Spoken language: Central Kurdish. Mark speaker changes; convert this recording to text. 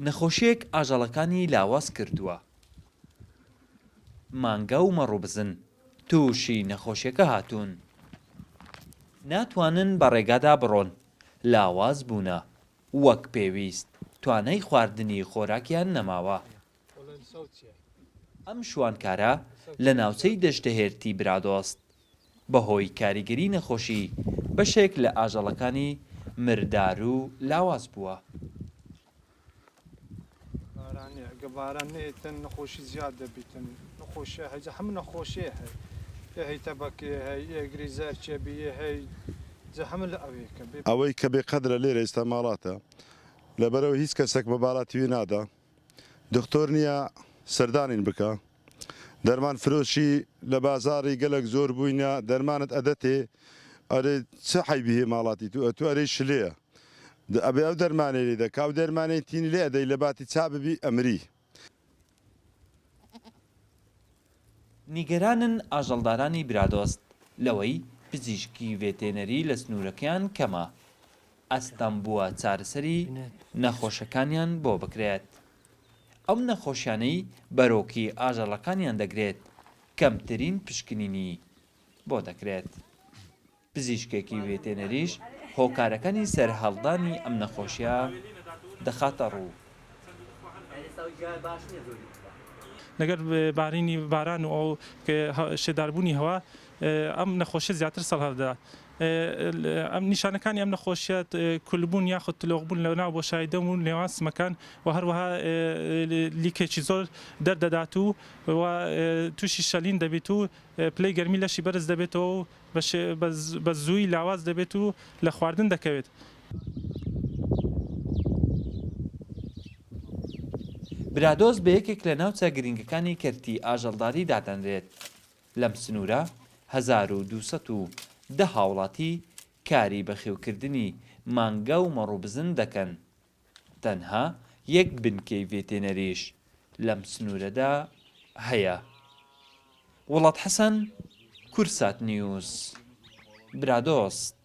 Speaker 1: نەخۆشییەک ئاژەڵەکانی لاواز کردووە. مانگا و مەڕ و بزن تووشی نەخۆشیەکە هاتوون. ناتوانن بە ڕێگادا بڕۆن، لاواز بوونە، وەک پێویست توانای خواردنی خۆراکیان نەماوە. ئەم شوانکارە لە ناوچەی دەشتەهێرتی برادۆست، بەهۆی کاریگەری نەخۆشی بەشێک لە ئاژەڵەکانی مردار و لاواز بووە.
Speaker 2: ئەوەی کە بێ قەدرە لێرە ئیستا ماڵاتە لەبەرئەوەی هیچ کەسەک بە باڵاتی وی نادا دختۆر نیە سەردانین بکا دەرمان فرۆشی لە بازاڕی گەلەک زۆر بووینە دەرمانت ئەدەتێ ئەرێ چ حەیبی هەیە ماڵاتی تو ئەتو ئەرێی شلەیە ئەبێ ئەو دەرمانەی لێ دەکا ئەو دەرمانەی تینی لێ ئەدەی لە باتی چا ببی ئەمری.
Speaker 1: نیگەرانن ئاژەڵدارانی برادۆست لەوەی پزیشکی ڤێتێنەری لە سنوورەکەیان کەمە، ئەستەم بووە چارەسەری نەخۆشەکانیان بۆ بکرێت. ئەو نەخۆشیانەی بەرۆکی ئاژەڵەکانیان دەگرێت کەمترین پشکنینی بۆ دەکرێت. پزیشکێکی ڤێتێنەریش هۆکارەکانی سەرهەڵدانی ئەم نەخۆشیە دەخاتە ڕوو.
Speaker 3: لەگەڵ بارینی باران و ئەو شێداربوونی هەوا ئەم نەخۆشیە زیاتر سەرهەڵدەدات. ئەم نیشانەکانی ئەم نەخۆشیە کولبوون یاخود تلۆقبوون لە ناو بۆشایی دەم و نێوان سمەکان و هەروەها لیکێکی زۆر دەردەدات و تووشی شەلین دەبیت و پلەی گەرمی لەشی بەرز دەبێتەوە و بە زووی لاواز دەبێت و لە خواردن دەکەوێت.
Speaker 1: برادۆست بە یەکێک لە ناوچە گرنگەکانی کەرتی ئاژەڵداری دادەنرێت، لەم سنوورە 1210 هاوڵاتی کاری بەخێوکردنی مانگا و مەڕ و بزن دەکەن، تەنها یەک بنکەی ڤێتێنەریش لەم سنوورەدا هەیە. وڵات حەسەن، کوردسات نیوز، برادۆست.